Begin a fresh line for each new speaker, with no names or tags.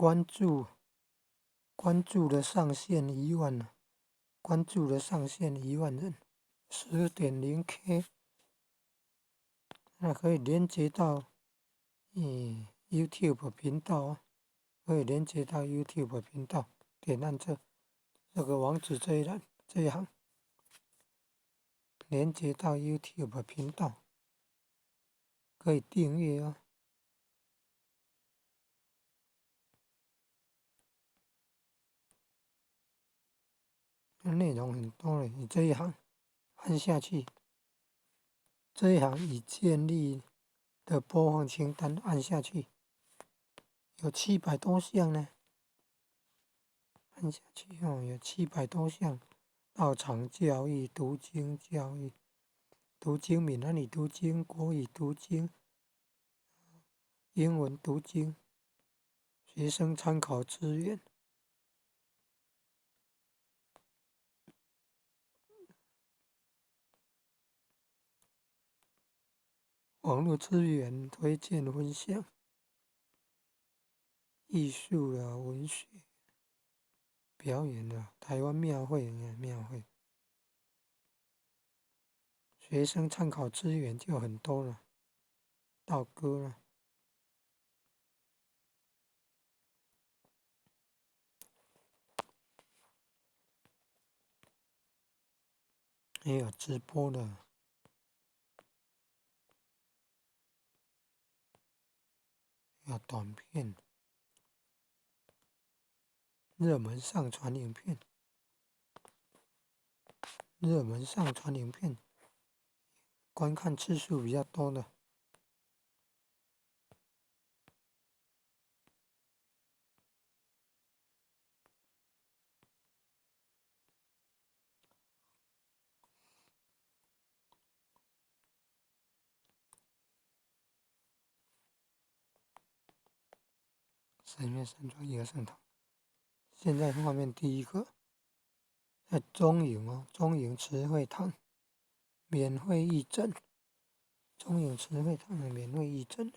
關注關注的上限1萬，關注的上限1萬人，10.0K，那可以連接到YouTube 頻道啊，可以連接到 YouTube 頻道，點按這個網址這一欄這一行，連接到 YouTube 頻道，可以訂閱哦。內容很多嘞，你這一行按下去，這一行已建立的播放清單按下去，有700多項呢。按下去哦，有七百多項，道場教育、讀經教育、讀經閩南語讀經、國語讀經、英文讀經、學生參考資源。網絡資源推薦分享，藝術啊，文學表演啊，台灣廟會啊，廟會，學生參考資源就很多了，道歌了，還有直播的。有短片，熱門上傳影片，熱門上傳影片，觀看次數比較多的。神樂山莊一個聖堂，現在畫面第一個在中營哦，中營慈惠堂免費義診，中營慈惠堂的免費義診。